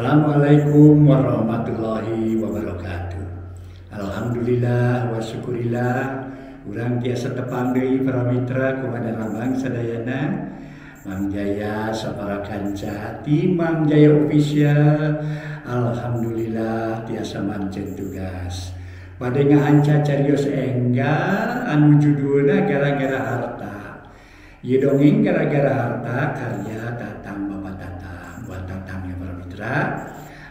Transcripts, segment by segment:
Assalamualaikum warahmatullahi wabarakatuh. Alhamdulillah wa syukurillah urang tiasa tepang deui para mitra kumada Rambang sadayana. Mang Jaya sapara kanca ti Mang Jaya Official. Alhamdulillah tiasa mancen tugas. Bade ngahanca carios enggal anu judulna gara-gara harta. Ieu dongeng gara-gara harta karya Tatang Bapak Tatang buat Tatang ya para mitra.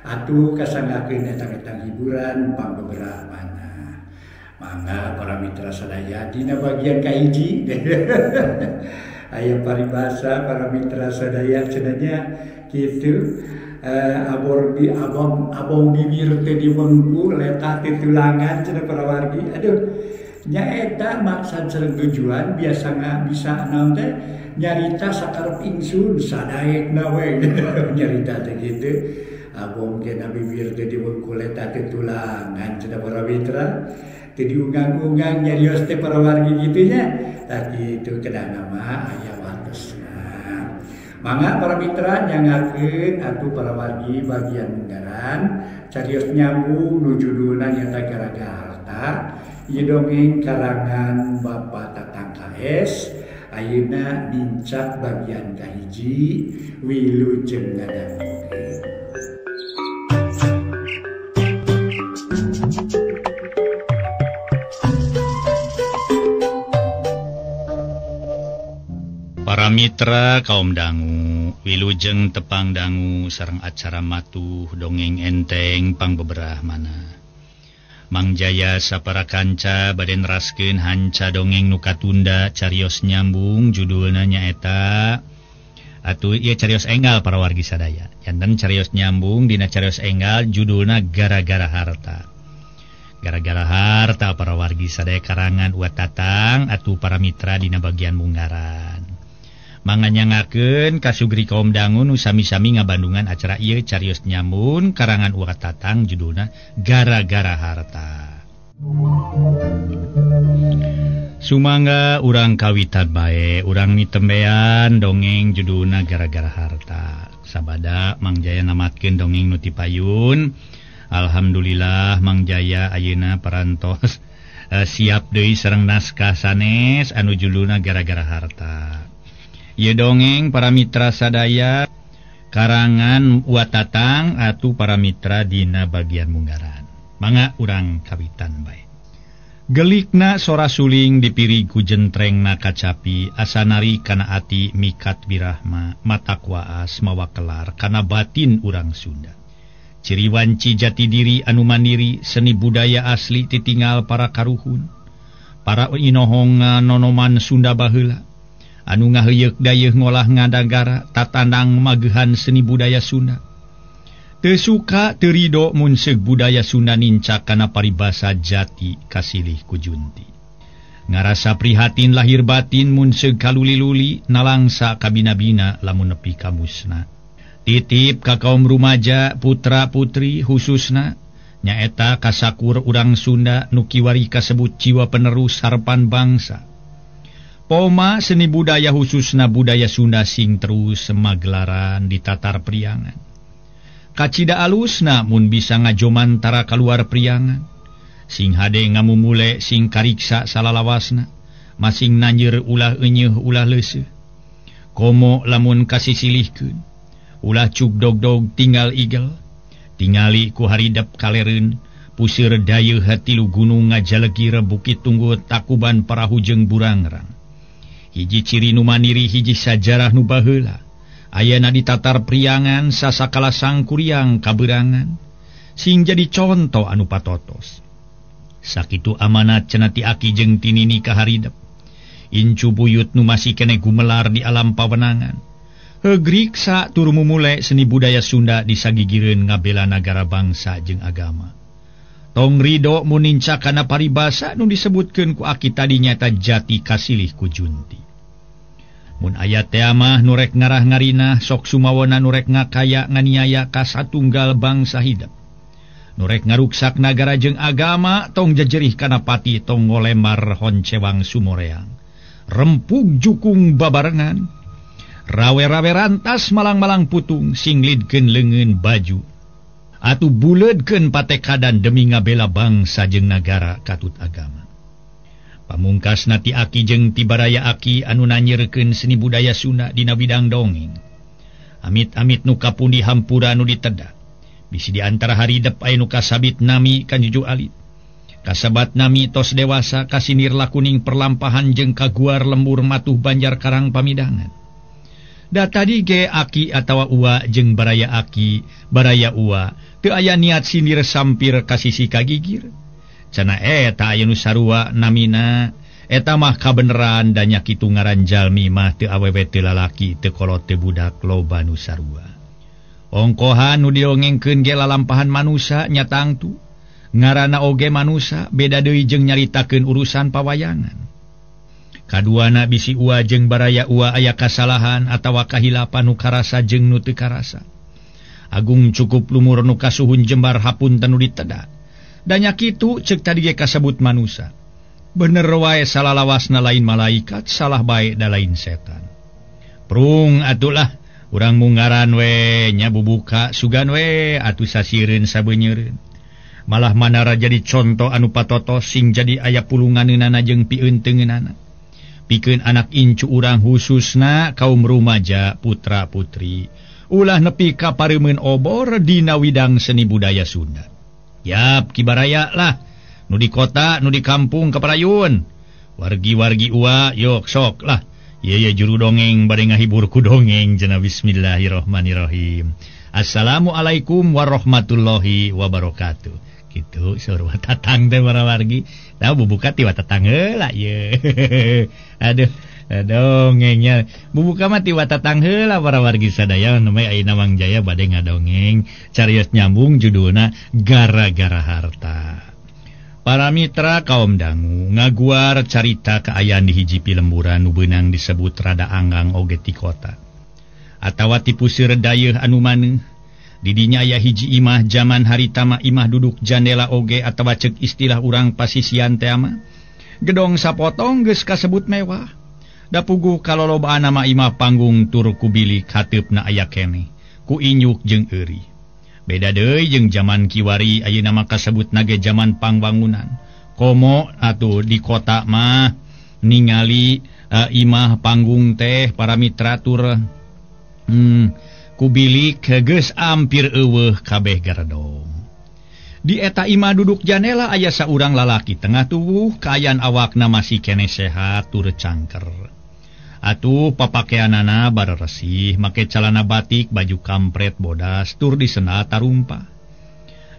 Atuh kasanggakeun etang-etang hiburan pangbeberapana. Mangga para mitra sadaya dina bagian kahiji. Aya paribasa para mitra sadaya cenah kitu abor bi abong abong bibir teh diwengku letah teh tulangan cenah para wargi. Aduh nyaeta maksad sareng tujuan biasa bisa naon teh nyarita sakarep ingsun sadaekna we nyarita teh kitu abong kena bibir teh diwengku letah teh tulangan cenah para mitra teh diunggang-unggang nyarios teh para wargi kitu nya. Tah kitu kedahna mah aya watesna. Mangga para mitra nyangakeun atuh para wargi bagian munggaran carios nyambung nu judulna nyaeta gara-gara harta. Ieu dongeng karangan Bapak Tatang KS ayeuna nincak bagian kahiji wilujeng ngadangukeun. Para mitra kaum dangu wilujeng tepang dangu sareng acara matuh dongeng enteng pangbeberah mana. Mang Jaya sapara kanca bade neraskeun hanca dongeng nu katunda carios nyambung judulna nyaeta atuh ieu carios enggal para wargi sadaya. Janten carios nyambung dina carios enggal judulna gara-gara harta. Gara-gara harta para wargi sadaya karangan Uwa Tatang atuh para mitra dina bagian munggaran. Manganyangakeun kasugri kaum dangu nu sami-sami ngabandungan acara ieu carios nyambung karangan Uwa Tatang judulna gara-gara harta. Sumangga urang kawitan bae urang nitembean dongeng judulna gara-gara harta. Sabada Mang Jaya namatkeun dongeng nu ti payun. Alhamdulillah Mang Jaya ayeuna parantos siap deui sareng naskah sanes anu judulna gara-gara harta. Ieu dongeng para mitra sadaya karangan Uwa Tatang atuh para mitra dina bagian munggaran. Mangga urang kawitan bae. Gelikna sora suling dipiri ku jentrengna kacapi asa nari kana ati mikat birahma matak waas mawa kelar kana batin urang Sunda. Ciri wanci jati diri anu mandiri seni budaya asli titinggal para karuhun. Para inohonga nonoman Sunda baheula. Anu ngaheuyeuk dayeuh ngolah ngadagara tatandang magehan seni budaya Sunda. Teu suka teu rido mun seug budaya Sunda nincak kana paribasa jati kasilih ku junti. Ngarasa prihatin lahir batin mun seug kaluli-luli nalangsa kabina-bina lamun nepi ka musna. Titip ka kaum rumaja putra putri khususna nyaeta kasakur urang Sunda nu kiwari kasebut jiwa penerus harapan bangsa. Poma seni budaya khususna budaya Sunda sing terus magelaran di tatar priangan. Kacida alusna mun bisa ngajomantara kaluar priangan. Sing hade ngamumule sing kariksa salalawasna, masing nanjeur ulah enyeuh ulah leuseuh. Komo lamun kasisilihkeun, ulah cuk dog-dog tinggal igel, tingali ku haridep kalereun, puseur dayeuh hatilu gunung ngajalegir bukit tunggu takuban parahu jeung burangrang. Hiji ciri nu mandiri hiji sajarah nu baheula ayana di tatar priangan sasakala sangkuriang kaberangan sing jadi conto anu patotos. Sakitu amanat cenah ti aki jeung ti nini ka haridep. Incu buyut nu masih keneh gumelar di alam pawenangan. Hegriksa tur mumule seni budaya Sunda disagigireun ngabela nagara bangsa jeung agama. Tong rido mun nincak kana paribasa nu disebutkeun ku aki tadi nyata jati kasilih ku junti. Mun aya teh mah nu rek ngarah ngarinah sok sumawona nu rek ngakaya nganiaya ka satunggal bangsa hidep. Nu rek ngaruksak nagara jeung agama tong jejerih kana pati tong ngolemar honcewang sumoreang. Rempug jukung babarengan. Rawe-rawe rantas malang-malang putung singlidkeun leungeun baju. Atuh buleudkeun patekadan demi ngabela bangsa jeung nagara katut agama. Pamungkasna ti aki jeung ti baraya aki anu nanyirkeun seni budaya Sunda dina bidang dongeng. Amit-amit nu kapundi hampura nu diteda. Bisi di antara haridep aya nu kasabit nami kan juju alit. Kasabat nami tos dewasa kasinir lakuning perlampahan jeung kaguar lembur matuh Banjar Karang pamidangan. Da tadi ge aki atawa ua jeung baraya aki, baraya ua teu aya niat sindir sampir ka sisi kagigir. Cenah eta aya nu sarua namina, eta mah kabeneran da nya kitu ngaran jalmi mah teu awewe teu lalaki teu kolot teu budak loba nu sarua. Ongkohan nu didongengkeun ge lalampahan manusa nya tangtu. Ngaranna oge manusa beda deui jeung nyaritakeun urusan pawayangan. Kaduana bisi ua jeung baraya ua aya kasalahan atawa kahilapan nu karasa jeung nu teu karasa. Agung cukup lumur nu kasuhun jembar hapunten nu diteda. Da nya kitu ceuk tadi ge kasebut manusa. Bener wae salalawasna lain malaikat, salah bae da lain setan. Prung atulah urang munggaran we nya bubuka sugan we atuh sasireun sabeunyereun. Malah manara jadi conto anu patotos sing jadi aya pulunganeunana jeung pieunteuneunana. Pikeun anak incu urang khususna kaum rumaja putra putri ulah nepi ka pareumeun obor dina widang seni budaya Sunda. Yap kibaraya lah nu di kota nu di kampung kaparayun. Wargi-wargi ua yok sok lah. Ieu ye juru dongeng bade ngahibur ku dongeng cenah bismillahirrahmanirrahim. Assalamualaikum warahmatullahi wabarakatuh. Gitu suruh tatang teh para wargi. Tah bubuka ti watatang heula ye. Aduh, dongengnya. Bubuka mah ti watatang heula para wargi sadaya nembe ayeuna Mang Jaya bade ngadongeng carios nyambung judulna Gara-gara Harta. Para mitra kaum dangu ngaguar carita kaayaan di hiji pilemburan nu beunang disebut rada anggang oge ti kota. Atawa ti puseur dayeuh anu maneuh. Didinya aya hiji imah jaman harita mah imah duduk jandela oge atawa ceuk istilah urang pasisian teh mah. Gedong sapotong geus kasebut mewah. Da puguh kalolobaan mah imah panggung tur ku bilik hateupna aya keneh ku inyuk jeung euri. Beda deui jeung jaman kiwari ayeuna mah kasebutna ge jaman pangbangunan. Komo atuh di kota mah ningali imah panggung teh para mitra tur ku bilik geus ampir eueuh kabeh garedong. Di eta imah duduk janela aya saurang lalaki tengah tubuh kaayaan awakna masih keneh sehat tur cangker. Atuh papakeanana bareresih make calana batik baju kampret bodas tur disena tarumpa.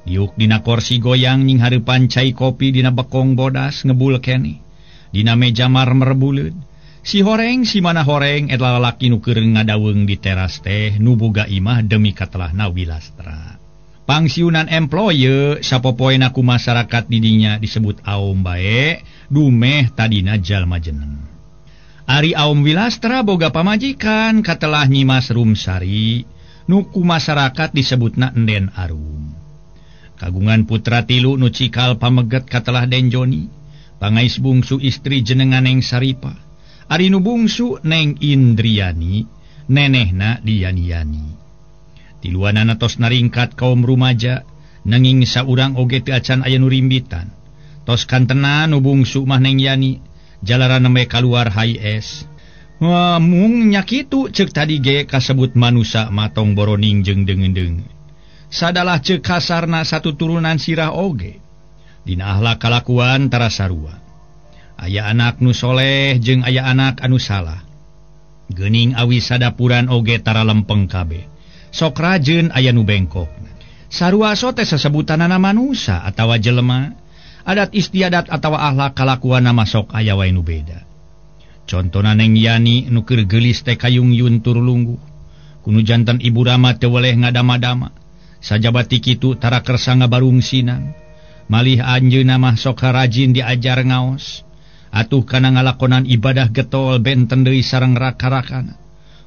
Diuk dina korsi goyang nying hareupan cai kopi dina bekong bodas ngebul keneh. Dina meja marmer buleud. Si horeng si mana horeng eta lalaki nu keur ngadaweung di teras teh nu boga imah demi katelahna Wilastra. Pangsiunan employe sapopoena ku masyarakat didinya disebut aom bae dumeh tadina jalma jeneng. Ari Aom Wilastra boga pamajikan katelah Nyimas Rumsari nu ku masyarakat disebutna Enden Arum. Kagungan putra tilu nu cikal pameget katelah Den Joni, pangais bungsu istri jenengan Neng Saripah. Ari nu bungsu Neng Indriani, nenehna Diani-yani. Tiluanana tos naringkat kaum rumaja, nanging saurang oge teu acan aya nu rimbitan. Tos kantena nu bungsu mah Neng Yani, jalaran nembe kaluar HIS. Mung nya kitu ceuk tadi ge kasebut manusa matong boroning jeung deungeun-deungeun. Sadalah ceuk kasarna satu turunan sirah oge. Dina ahlak kalakuan tara sarua. Aya anak nu soleh jeung aya anak anu salah. Geuning awi sadapuran oge tara lempeng kabeh. Sok rajeun aya nu bengkok. Sarua so teh sasebutanana manusa atawa jelema, adat istiadat atawa ahlak kalakuanna mah sok aya wae nu beda. Contona Neng Yani nu keur geulis teh kayungyun tur lungguh. Kunu jantan ibu rama teu weleh ngadama-dama. Sajabati kitu tara kersa ngabarung sinang. Malih anjeunna mah sok rajin diajar ngaos. Atuh kana ngalakonan ibadah getol benten deui sareng raka-rakana.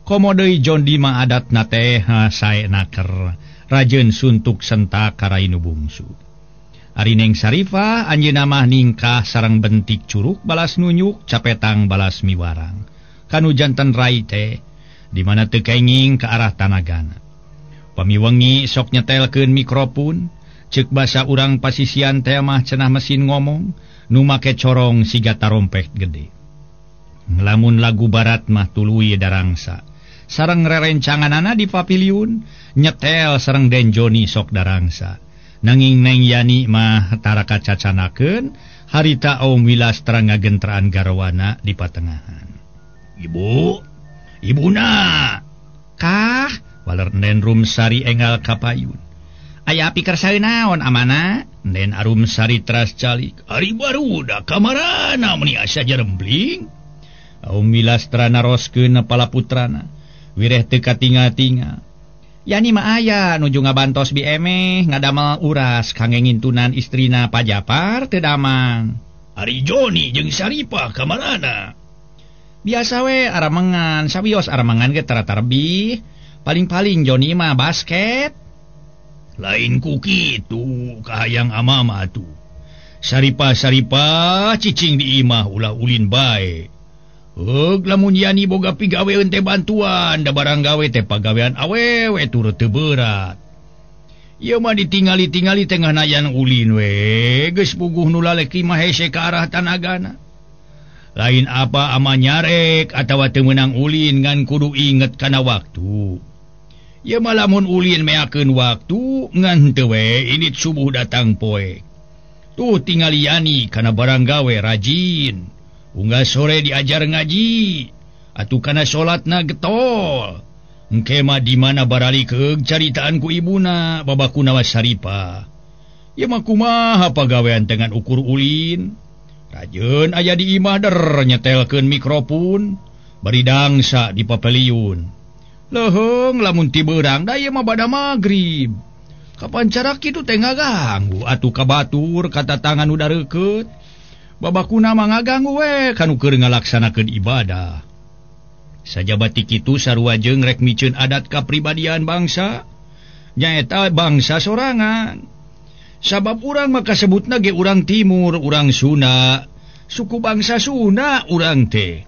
Komo deui Jondi mah adatna teh sae naker. Rajeun suntuk sentak karai nu bungsu. Ari Neng Sarifah anjeunna mah ningkah sareng bentik curug balas nunyuk capetang balas miwarang. Kanu janten rai teh di mana teu kenging ka arah tanagana. Pami wengi sok nyetelkeun mikrofon, ceuk basa urang pasisian teh mah cenah mesin ngomong nu make corong siga tarompet gede. Lamun lagu barat mah tuluy darangsa. Sareng rerencanganana di paviliun nyetel sareng Den Joni sok darangsa. Nanging Neng Yani mah tara kacacanakeun harita Om Wilastra ngagentraan garwana di patengahan. Ibu, ibuna. Kah, waler Nen Rumsari enggal kapayun. Aya pikir saya naon amana? Nen Arumsari teras calik. Ari barudak kamarana meuni asa jerembling. Om Wilastra naroskeun pala putrana. Wireh teu katingal-tingal. Yani mah aya nuju ngabantos bi emeh ngadamel uras kangge ngintunan istrina Pak Japar teu damang. Ari Joni jeung Saripah kamarana? Biasa we aramengan, sawios aramengan ge tara tarbih. Paling-paling Joni mah basket. Lain ku kitu kahayang ama mah atuh. Saripah-saripah cicing di imah ulah ulin bae. Heug lamun Yani boga pigaweun teh bantuan, da barang gawe teh pagawean awewe turut teu berat. Ieu mah ditingali-tingali tengah nayan ulin we, geus puguh nu laleki mah hese ka arah tanagana. Lain apa ama nyarek atawa teu meunang ulin ngan kudu inget kana waktu. Ieu mah lamun ulin meakeun waktu ngan teu we init subuh datang poe. Tuh tingali Yani kana barang gawe rajin. Unggah sore diajar ngaji atuh kana salatna getol. Engke mah di mana baralikeug caritaan ku ibuna babakuna wa Saripah. Ieu mah kumaha pagawean dengan ukur ulin. Rajeun aya di imah der nyetelkeun mikrofon bari dangsa di papeliun. Leuheung lamun ti beurang da ieu mah bada magrib. Kapan cara kitu teh ngaganggu atuh ka batur katatangan nu dareukeut. Babakuna mah ngaganggu we kanu keur ngalaksanakeun ibadah. Sajaba ti kitu sarua jeung rek miceun adat kapribadian bangsa, nyaeta bangsa sorangan. Sabab urang mah kasebutna ge urang timur, urang Sunda, suku bangsa Sunda urang teh.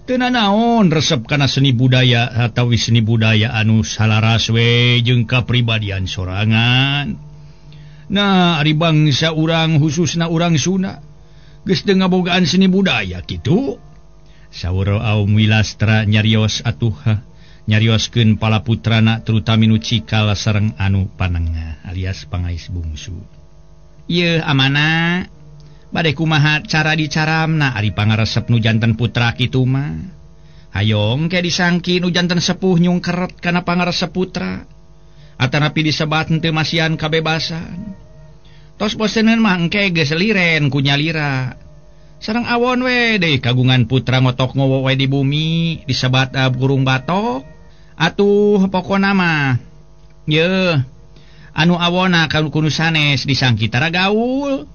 Teu nanaon resep kana seni budaya atawi seni budaya anu salaras we jeung kapribadian sorangan. Nah, ari bangsa urang khususna urang Sunda geus teu ngabogaan seni budaya kitu. Saur Aum Wilastra nyarios atuh nyarioskeun pala putrana terutami nu cikal sareng anu panengah alias pangais bungsu. Yeuh amana bade kumaha cara dicaramna ari pangaresep nu janten putra kitu mah. Hayong ke disangki nu janten sepuh nyungkeret kana pangaresep putra. Atanapi disebat henteu masihan kabebasan. Tos boseneun mah engke geus liren ku nyalira. Sareng awon we deui kagungan putra ngotok ngowo we di bumi disebat burung batok. Atuh pokona mah yeuh anu awona ka nu sanes disangki tara gaul.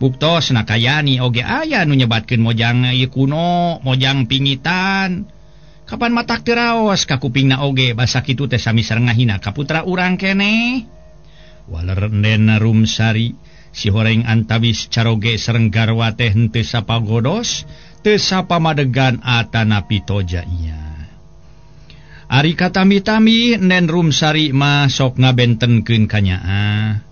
Buktos na kayani oge aya nu nyebatkeun mojang ieu kuno, mojang pingitan. Kapan matak teu raos ka kupingna oge basa kitu teh sami sareng ngahina ka putra urang keneh. Waler Nen Rumsari si horeng antawis caroge sareng garwa teh henteu sapagodos teu sapamadegan atanapi toja nya. Ari katami-tami Nen Rumsari mah sok ngabentenkeun kanyaah.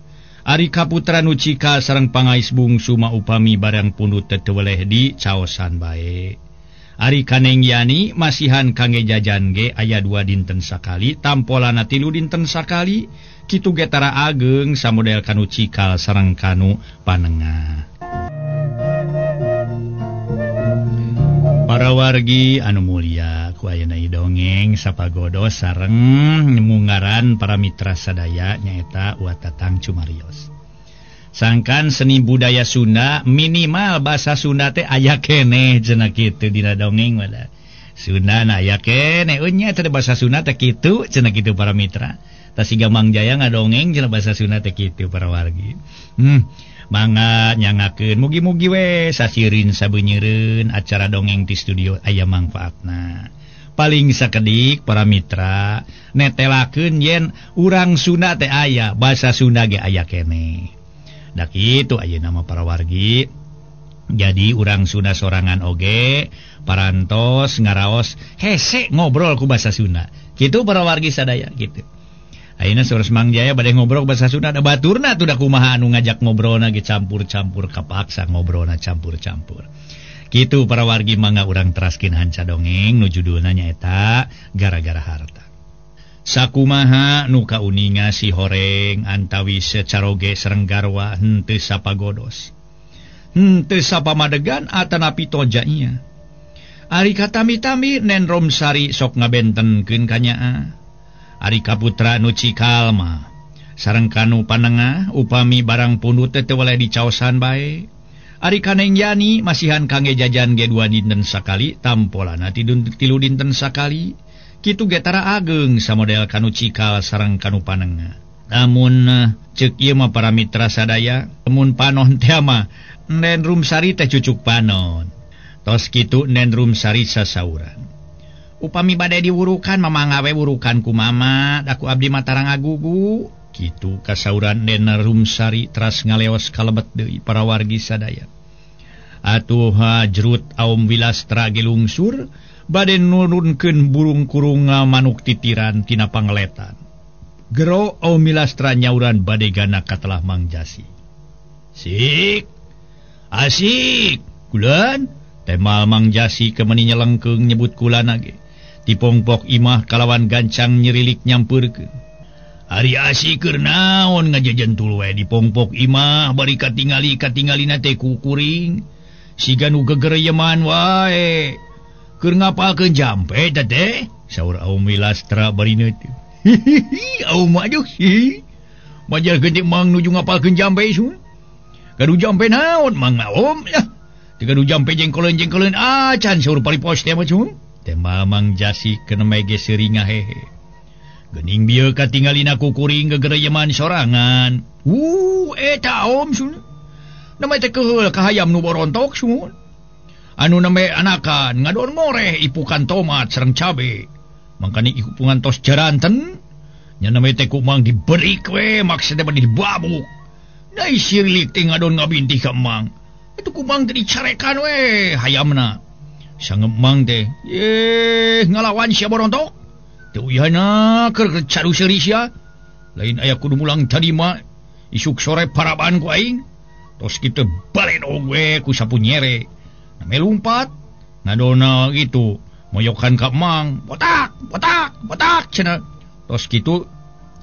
Ari kaputra nu cikal sareng pangais bungsu mah upami barang pundut teu weleh di caosan bae. Ari Kaneng Yani masihan kangge jajan ge aya 2 dinten sakali, tampolana 3 dinten sakali. Kitu ge tara ageng samodel kanu cikal sareng kanu panengah. Para wargi anu mulia ku ayeuna dongeng sapagodos sareng mungaran para mitra sadaya nyaeta Wa Tatang Cumarios. Sangkan seni budaya Sunda minimal bahasa Sunda teh aya keneh cenah kitu dina dongeng mah. Sunda na aya keneh eunya teh bahasa Sunda teh kitu cenah kitu para mitra. Tasiga Mang Jaya ngadongeng cenah bahasa Sunda teh kitu para wargi. Mangga nyangakeun mugi-mugi we sasirin sabeunyereun acara dongeng ti studio aya mangfaatna. Paling sakedik para mitra netelakeun yen urang Sunda teh aya bahasa Sunda ge aya keneh. Da kitu ayeuna mah para wargi. Jadi urang Sunda sorangan oge parantos ngaraos hese ngobrol ku bahasa Sunda. Kitu para wargi sadaya kitu. Ayeuna saur Mang Jaya bade ngobrol bahasa Sunda da baturna tuh da kumaha anu ngajak ngobrolna ge campur-campur kapaksa ngobrolna campur-campur. Kitu para wargi mangga urang teraskeun hanca dongeng nu judulna nyaeta Gara-gara Harta. Sakumaha nu kauninga si horeng antawis caroge sareng garwa henteu sapagodos. Henteu sapamadegan atanapi toja nya. Ari katami-tami Nen Romsari sok ngabentenkeun ka nyaah. Ari kaputra nu cikal mah sareng kanu panengah upami barang pundut teh teu weleh dicaosan bae. Ari Kaneng Yani masihan kangge jajan ge 2 dinten sakali tampolana 3 dinten sakali. Kitu ge tara ageng samodel kanu cikal sareng kanu panengah. Namun ceuk ieu mah para mitra sadaya mun panon teh mah Nen Rumsari teh cucuk panon. Tos kitu Nen Rumsari sasauran. Upami bade diwurukan mama ngawe wurukan ku mama da ku abdi mah tara ngagugu. Kitu kasauran Nen Rumsari teras ngaleos kalebet deui para wargi sadaya. Atuh jrut Aom Wilastra ge lungsur bade nurunkeun burung kurunga manuk titiran tina pangletan. Gero Aom Wilastra nyauran bade gana katelah Mang Jasi. Sik asik kulan temal Mang Jasi kemeni nyelengkeung nyebut kulana ge. Dipongpok imah kalawan gancang nyerilik nyampeurkeun. Ari asik keur naon ngajejentul we dipongpok imah bari katingali-katingalina teh kukuring. Siga nu gegereyeman wae. Keur ngapalkeun jampe teh teh saur Aom Wilastra bari neuteuk. Hihihi aum aduh hi. Majar gede mang nuju ngapalkeun jampe sun. Gaduh jampe naon mang aom lah. Teu gaduh jampe jengkoleun-jengkoleun acan saur paripos teh mah sun. Tema Mang Jasi keneme ge seuri ngahehe. Geuning bieu katingalina kukuring gegereyeman sorangan. Eta aom sun. Name teh keheul ka hayam nu borontok sun. Anu name anakan ngadon moreh ipukan tomat sareng cabe. Mangkani ipungan tos jaranten. Nya name teh ku mang diberik we maksudna mah dibabuk. Dai sirilik teh ngadon ngabintih ka mang. Itu ku mang teh dicarekan we hayamna. Sangep mang teh ye ngalawan sia borontok. Teu uyahna keur caru seuri sia. Lain aya kudu mulang tadi mah isuk sore paraban ku aing. Tos kitu baledog we ku sapu nyere. Name lumpat ngadona gitu moyokan ka mang botak botak botak cenah. Tos kitu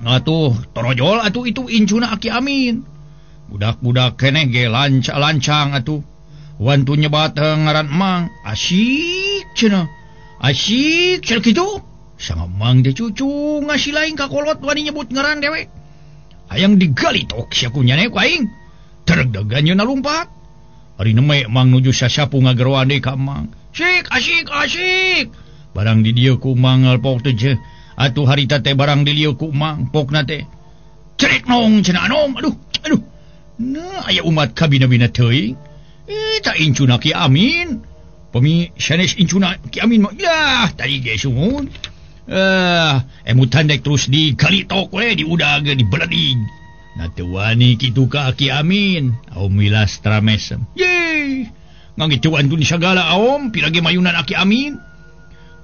atuh torojol atuh itu incuna Aki Amin. Budak-budak keneh ge lancang atuh. Wantu nyebat ngaran mang asyik cenah. Asyik cenah kitu. Sang mang teh cucu ngasih lain ka kolot wani nyebut ngaran dewek. Hayang digali tok sia ku nyane ku aing. Tereg-degan nyeuna lumpat. Ari neme mang nuju sasapu ngageroan deui ka mang. Sik asyik asyik. Barang di dieu ku mang ngalpok teh atuh harita teh barang di dieu ku mang pokna teh. Cerek nong cenah anom aduh aduh. Nah aya umat kabina-bina teuing. Eta incuna Ki Amin. Pemi sanes incuna Ki Amin mah yah tadi ge sumuhun. Emutan dek terus digalitok we diudag dibeledig. Nah teu wani kitu ka Ki Amin. Aom Wilastra mesem. Ye. Ngangituan tun sagala aom pira ge mayunan Aki Amin.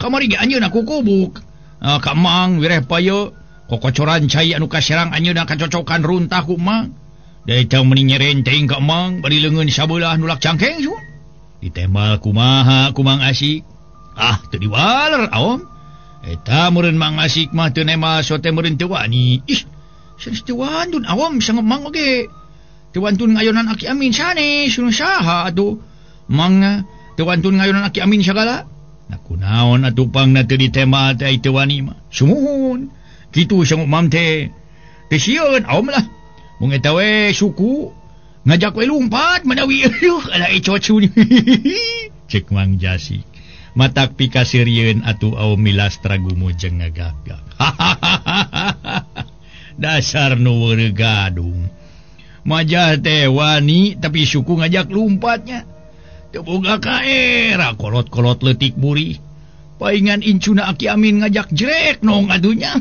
Kamari ge anjeunna kukubuk. Ka mang wireh payo kokocoran cai anu kaserang anjeunna kacocokan runtah ku mang. Dari tang meni nyerenteng ka mang bari leungeun sabelah nulak cangkeng sun. Ditemal kumaha ku Mang Asik. Ah teu diwaler aom. Eta meureun Mang Asik mah teu nemal sote meureun teu wani. Ih sanes teu wantun awam sangep mang oge. Teu wantun ngayonan Aki Amin sanes nu saha atuh. Mang teu wantun ngayonan Aki Amin sagala. Nah kunaon atuh pangna teu ditemal teh teu wani mah. Sumuhun. Kitu sangep mam teh. Teu sieun aom lah. Mung eta we suku ngajak we lumpat manawi aduh ala ecot sun. Cek Mang Jasi. Matak pikaseurieun atuh Aom Wilastra gumujeng ngagagak. Dasar nu weureu gadung. Majah teh wani tapi suku ngajak lumpatnya. Teu boga kaera kolot-kolot leutik buri. Paingan incuna Aki Amin ngajak jrek nong adunya.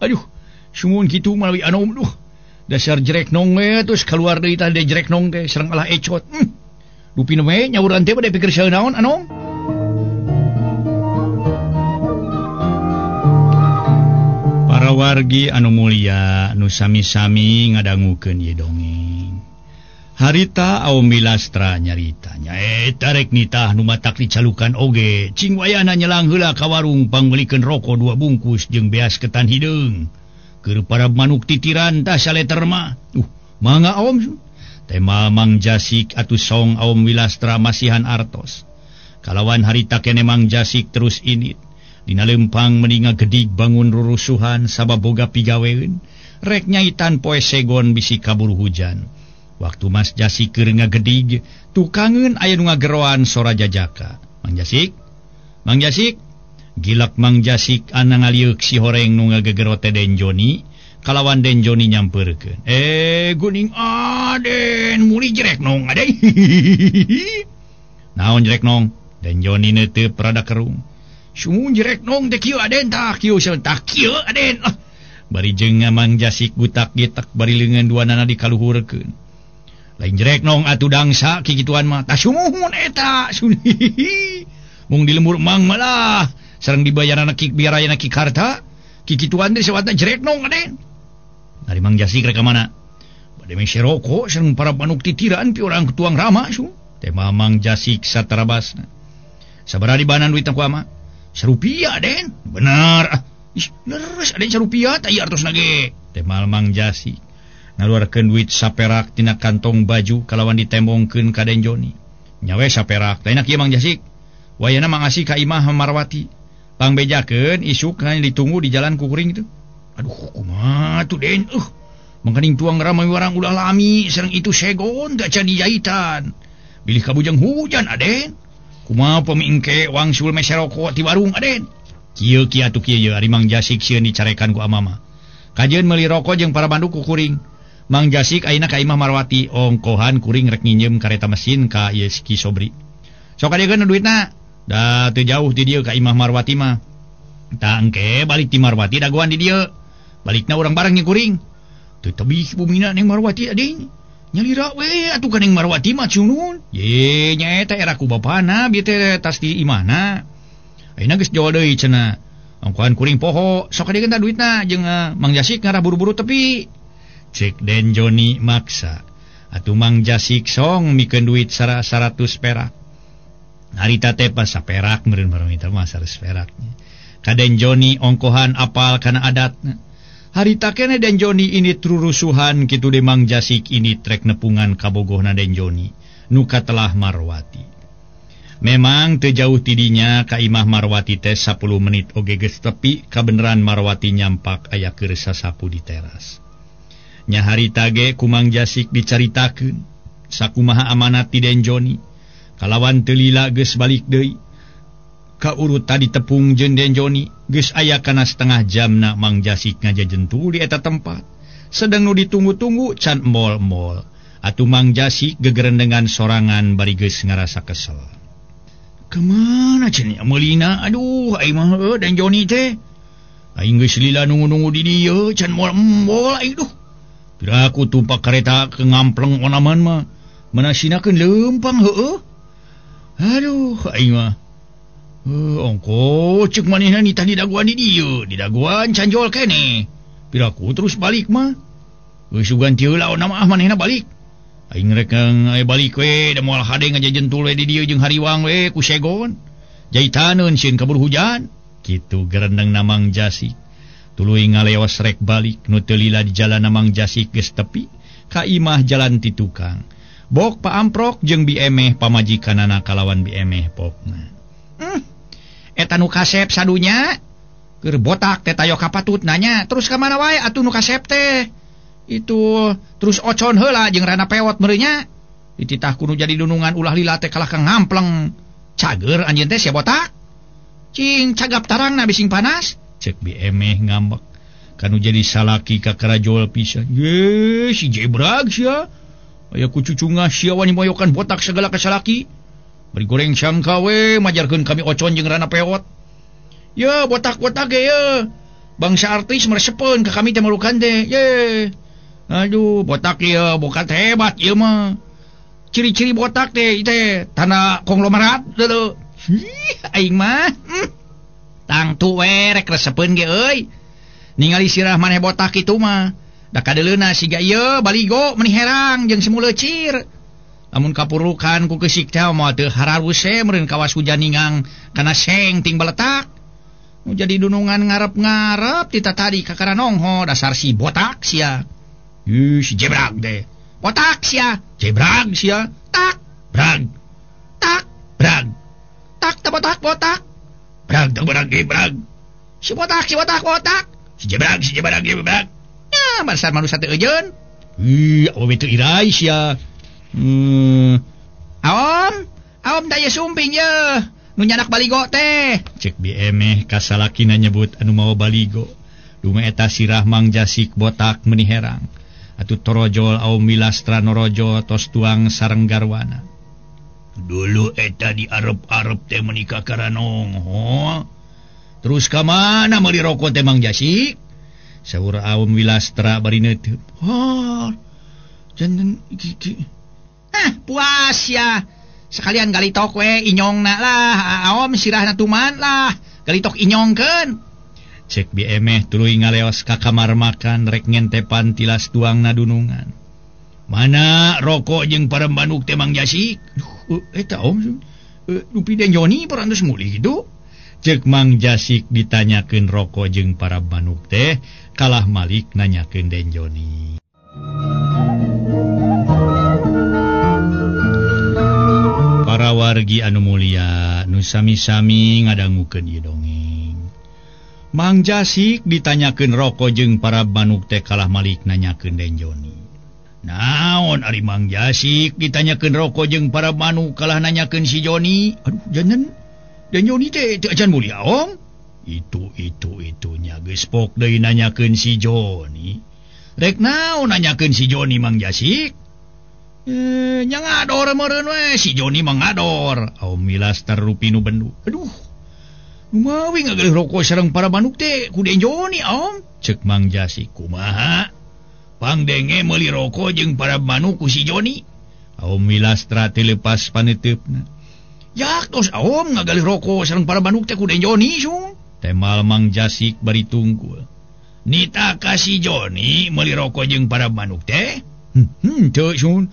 Aduh, sumuhun kitu malawi anom duh. Dasar jrek nong we terus keluar deui tah jrek nong teh sareng alah ecot. Dupi we nyawuran teh bade pikir saeun naon anom. wargi anu mulia nu sami-sami ngadangukeun ieu dongeng. Harita Aom Wilastra nyarita nyaeta rek nitah nu matak dicalukan oge cing wayana nyelang heula ka warung pangmeulikeun roko 2 bungkus jeung beas ketan hideung. Keur para manuk titiran tah saleter mah. Mangga Aom. Tema Mang Jasik atuh song Aom Wilastra masihan artos. Kalawan harita kene Mang Jasik terus init. Dina lempang meninga gedig bangun rurusuhan sabab boga pigaweun. Rek nyaitan poe segon bisi kabur hujan. Waktu Mas Jasik keur ngagedig, tukangeun aya nu ngageroan sora jajaka. Mang Jasik? Mang Jasik? Gilak Mang Jasik ana ngalieuk si horeng nu ngagegero teh Den Joni, kalawan Den Joni nyampeurkeun. Guning aden muli jerek nong aden. Naon jerek nong? Den Joni neuteup rada kerung. Sumun jerek nong teh kieu aden tah kieu tah kieu aden. Bari jeung Mang Jasik gutak-gitak bari leungeun duanana dikaluhurkeun. Lain jerek nong atuh dangsa kikituan mah tah sumuhun eta. Mung di lembur mang malah sareng dibayarana ki biarayana ki karta kikituan teh sewatna jerek nong aden. Ari Mang Jasik rek ka mana? Bade meh rokok sareng para manuk titiran pi urang tuang rama su. Teh Mang Jasik satarabasna. Sabaraha dibanan duitna ku ama? Sarupiah den. Benar. Ih, leres aden sarupiah tah ieu artosna ge. Teh Mang Jasik ngaluarkeun duit saperak tina kantong baju kalawan ditembongkeun ka Den Joni. Nyawe saperak. Lain kieu Mang Jasik. Wayana Mang Asih ka imah Marwati. Pangbejakeun isuk ditunggu di jalan kukuring itu. Aduh, kumaha tuh Den? Mangkaning tuang ramai warang ulah lami sareng itu segon teh can dijahitan. Bilih kabujang hujan aden. Kumaha pamingke wangsul meser rokok ti warung aden. Kieu kieu atuh kieu ari Mang Jasik sieun dicarekan ku amama. Kajeun meuli rokok jeung para banduk kukuring. Mang Jasik ayeuna ka imah Marwati ongkohan kuring rek nginjem kareta mesin ka ieu Ki Sobri. Sok kadiekeun duitna. Da teu jauh ti dieu ka imah Marwati mah. Tah engke balik ti Marwati dagoan di dieu. Balikna urang bareng jeung kuring. Teu tebih bumina Neng Marwati ading. Nyalira we atuh ka Neng Marwati mah cunun. Ye nyaeta era ku bapana bieu teh tas di imahna. Ayeuna geus jauh deui cenah. Ongkohan kuring poho, sok kadiekeun tah duitna jeung Mang Jasik ngarah buru-buru tepi. Cek Den Joni maksa. Atuh Mang Jasik song mikeun duit 100 perak. Harita teh pas saperak meureun barang itu mah 100 perak. Ka Den Joni ongkohan apal kana adatna. Harita kene Den Joni ini trurusuhan kitu de Mang Jasik ini trek nepungan kabogohna Den Joni nu katelah Marwati. Memang teu jauh tidinya ka imah Marwati teh 10 menit oge geus tepi kabeneran Marwati nyampak aya keur sasapu di teras. Nya harita ge ku Mang Jasik dicaritakeun sakumaha amanat ti Den Joni. Kalawan teu lila geus balik deui. Ka urut tadi tepung jeung Den Joni geus aya kana setengah jamna Mang Jasik ngajajentul di eta tempat. Sedang nu ditunggu-tunggu can mol-mol. Atuh Mang Jasik gegerendengan sorangan bari geus ngarasa kesel. Kemana cenah meulina? Aduh, aing mah Den Joni teh. Aing geus lila nunggu-nunggu di dieu can mol-mol aing duh. Piraku tumpak kareta ke ngampleng onaman mah. Manasinakeun leumpang heueuh. Aduh, aing mah. Ongko ceuk manehna nitah di daguan di dieu, di daguan canjol keneh. Piraku terus balik mah. Geus sugan teu laon mah manehna balik. Aing rek balik we da moal hade ngajajentul we di dieu jeung hariwang we ku segon. Jaitaneun sieun kabur hujan. Kitu gerendeng na Mang Jasik. Tuluy ngaleos rek balik nu teu lila di jalan Mang Jasik geus tepi ka imah jalan ti tukang. Bok paamprok jeung biemeh pamajikanana kalawan biemeh pokna. Eta nu kasep sadunya keur botak teh tayo kapatut nanya terus ka mana wae atuh nu kasep teh. Itu terus ocon heula jeung rana pewot meureunnya. Dititah kudu jadi dunungan ulah lila teh kalah ka ngampleng. Cager anjeun teh sia botak. Cing cagap tarangna bising panas. Cek biemeh ngambek. Kanu jadi salaki ka karajol pisan. Ye si jebrag sia. Aya ku cucungah sia wani moyokan botak segala ka salaki. Bari goreng sangka we majarkeun kami ocon jeung rana pewot. Ye botak-botak ge ye. Bangsa artis meresepeun ka kami teh malukan teh. Ye. Aduh botak ieu bokat hebat ieu mah. Ciri-ciri botak teh teh tanda konglomerat deuleu. Aing mah. Tangtu we rek resepeun ge euy. Ningali sirah maneh botak kitu mah. Da kadeuleuna siga ieu baligo meuni herang jeung semu leucir. Lamun kapurukan ku keusik teh moal teu hararuse meureun kawas hujan ningang kana seng ting baletak. Nu jadi dunungan ngarep-ngarep ti tadi kakara nongho dasar si botak sia. Ih si jebrag deh. Botak sia, jebrag sia, tak brag. Tak brag. Tak tak botak botak. Brag tak brag brag. Si botak si botak botak. Si jebrag si jebrag jebrag. Ya, dasar manusia teu eujeun. Ih, awewe teu irai sia. Aom, aom daya sumping ye. Nu nyanak baligo teh. Cek bi emeh kasalakina nyebut anu mawa baligo. Dume eta sirah Mang Jasik botak meuni herang. Atuh torojol aom Wilastra norojol tos tuang sareng garwana. Dulu eta di arep-arep teh meuni kakaranong. Terus ka mana meuli rokok teh Mang Jasik? Saur aom Wilastra bari neuteub. Oh, janten iki. Ah, puas ya. Sekalian galitok we inyongna lah, aom sirahna tuman lah, galitok inyongkeun. Cek bi emeh tuluy ngaleos ka kamar makan rek ngentepan tilas tuangna dunungan. Mana rokok jeung parembanuk teh Mang Jasik? Duh, eta om dupi Den Joni parantos mulih kitu. Cek Mang Jasik ditanyakeun rokok jeung para manuk teh, kalah malik nanyakeun Den Joni. Para wargi anu mulia nu sami-sami ngadangukeun ieu dongeng. Mang Jasik ditanyakeun rokok jeung para manuk teh kalah malik nanyakeun Den Joni. Naon ari Mang Jasik ditanyakeun rokok jeung para manuk kalah nanyakeun si Joni. Aduh, janten Den Joni teh teu acan mulia om. Itu nya geus pok deui nanyakeun si Joni. Rek naon nanyakeun si Joni Mang Jasik? Nya ngador meureun we si Joni mah ngador. Aom Wilastra rupi nu bendu. Aduh. Mawi ngagalih rokok sareng para manuk teh ku Den Joni om. Cek Mang Jasik kumaha? Pangdenge meuli rokok jeung para manuk ku si Joni. Aom Wilastra teu lepas paneuteup-na. Jak tos aom ngagalih rokok sareng para manuk teh ku Den Joni sung. Temal Mang Jasik bari tunggul. Nita ka si Joni meuli rokok jeung para manuk teh? Teu sun.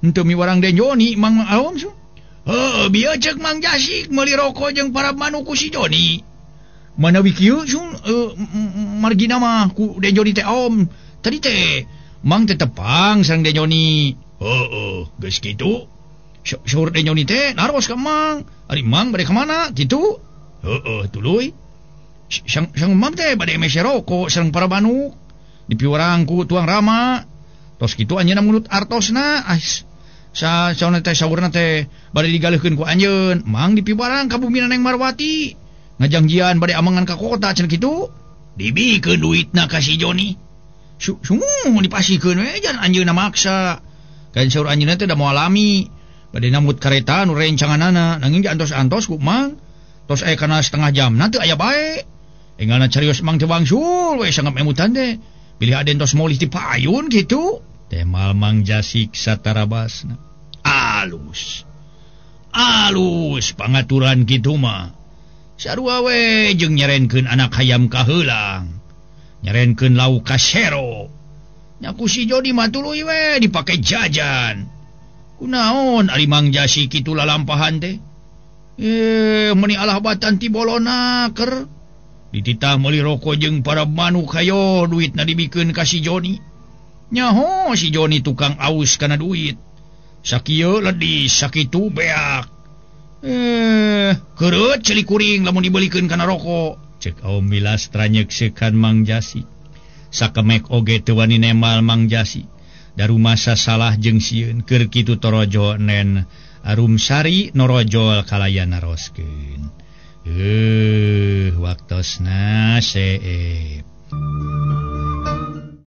Henteu miwarang Den Joni Mang aom sun. Heuh, bieu cek Mang Jasik meuli rokok jeung para manuk ku si Joni. Manawi kieu sun margina mah ku Den Joni teh om. Tadi teh Mang teh tepang sareng Den Joni. Heuh, geus kitu. Saur Den Joni teh naros ka Mang. Ari Mang bade ka mana kitu? Heuh, tuluy. Sang Mang teh bade mese rokok sareng para manuk. Dipiwarang ku tuang Rama. Tos kitu anjeunna mulut artosna. Sa sauna teh saurna teh bade digaleuhkeun ku anjeun. Mang dipiwarang ka bumina Neng Marwati. Ngajangjian bade amangan ka kota cenah kitu. Dibikeun duitna ka si Joni. Sungguh dipasikeun we jan anjeunna maksa. Kain saur anjeunna teh da moal lami. Bade namut kareta nu rencanganana nanging diantos-antos ku Mang. Tos aya kana setengah jamna teu aya bae. Enggalna carios Mang teh wangsul we sanggap emutan teh. Bilih aden tos molih ti payun kitu. Temal Mang Jasik satarabasna. Alus. Alus pangaturan kitu mah. Sarua we jeung nyerenkeun anak hayam kaheulang. Nyerenkeun lauk ka sero. Nya ku si Joni mah tuluy we dipake jajan. Kunaon ari Mang Jasik kitu lalampahan teh? Meuni alah batan ti bolona ker. Dititah meuli rokok jeung para manuk hayo duitna dibikeun ka si Joni. Nyaho si Joni tukang aus kana duit. Sakieu ledis, sakitu beak. Keureut ceuli kuring lamun dibelikeun kana rokok. Cek Aom Wilastra nyeuksekan Mang Jasik. Sakemek oge teu wani nemal Mang Jasik. Darumasa salah jeung sieun keur kitu torojo nen Arumsari norojol kalayan naroskeun. Waktosna seep.